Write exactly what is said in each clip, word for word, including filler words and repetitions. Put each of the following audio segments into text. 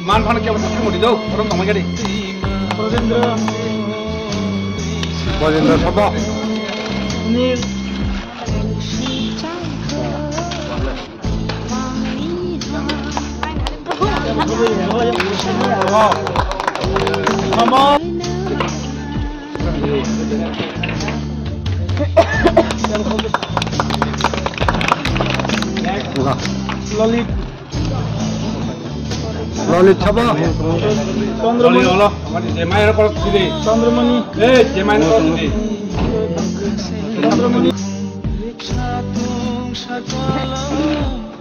Man phan kebo thangmani do, borom tongma gari. Brojendra. Brojendra Sabha. Sunil. Lalit. Lalit Sabha. Chandramani. Chandramani. Eh, Chandramani. Chandramani.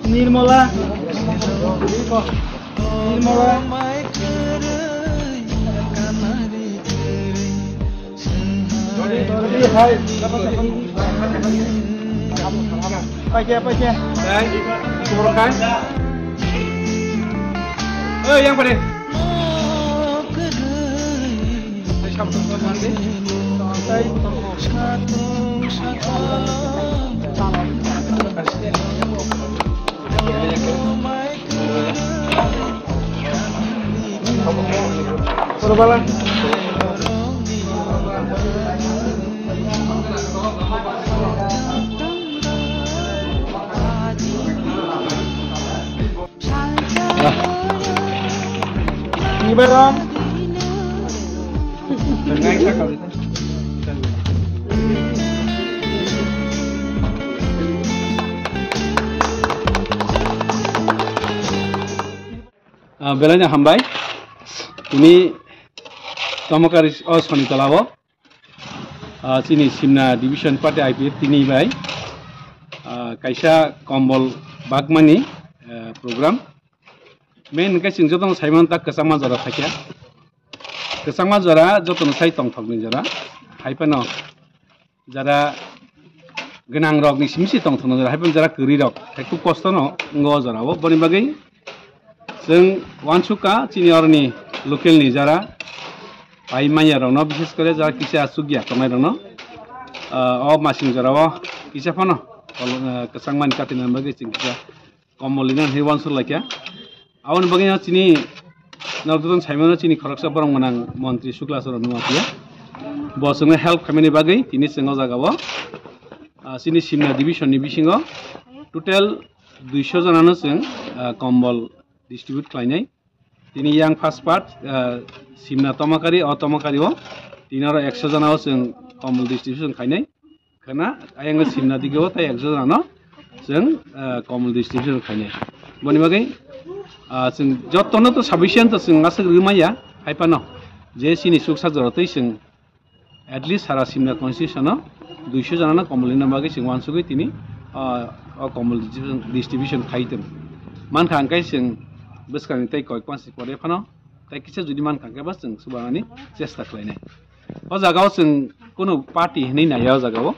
Nirmala. Nirmala. Paikya, paikya. Dai. Kubur kai. Eh, yang pada. Dai. Ni barang. Ah, belai no hambai. Tini Tomokari o Sonitala o, ah, chini Simna Division Party I P F T ni bai, ah, kaisa kombol bagmani, ah, program. Main hwnkhe chwng jotono saimano ta kwchangma jora phaikha. Kwchangma jora jotono sai tongthokni jora. Hai phano jara gwnang rokni simi se tongthokno jora, hai phano jara kwrwi rok hai khub kosto no wngo o jora o. Boni bagwi chwng uansukha chini oroni local ni jara pai manya rokno, bishes kore jara kisa achukya tongnai rokno, ah, o masing jora o kisa phano kol-, ah, kwchangmani katinani bagwi chwng kisa kombol rina hinwi uansuk laikha. Aboni bagwi no chini norok jotono saimano chini khoroksa borok mwnang montri Sukla Charan Nuatia. Bo chwngno help khaimani bagwi tini chwng o jaga o, ah, chini Simna division ni bisingo total duiso jona no chwng, ah, kombol distribute khlainai. Tini yang first part, ah, Simna Tomokari, o Tomokari o tini oro ekso jona o chwng kombol distribution khainai. Khana ayang Simna dige o tai ekjon ano chwng, ah, kombol distribution khainai. Boni bagwi, ah, chwng jotono to sufficient to chwng aswk rwmaya, hai phano je chini chuksa jora twi chwng at least sara Simna constitution o duiso jona no kombol rina bagwi chwng uansugwi tini, ah, o kombol distribution, distribution khai tong. Mankha hwnkhe chwng bwskangni tei koi pansi pore phano tei kisa jodi mankha hwnkhe ba chwng subanani chesta khlainai. O jaga o chwng kunu party hinwi naiya o jaga o.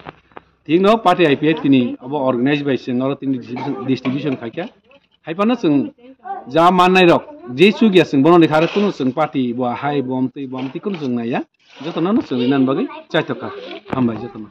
Thik no party I P F T ni obo organize bai chwng oro tini distribution, distribution khaikha. Hai phano chwng ja mannai rok je chukya chwng bono ni khare kunu chwng party bo hai bom twi bom twi kunu chwng naiya. Jotono no chwng rinani bagwi chaithokha. Hambai jotono.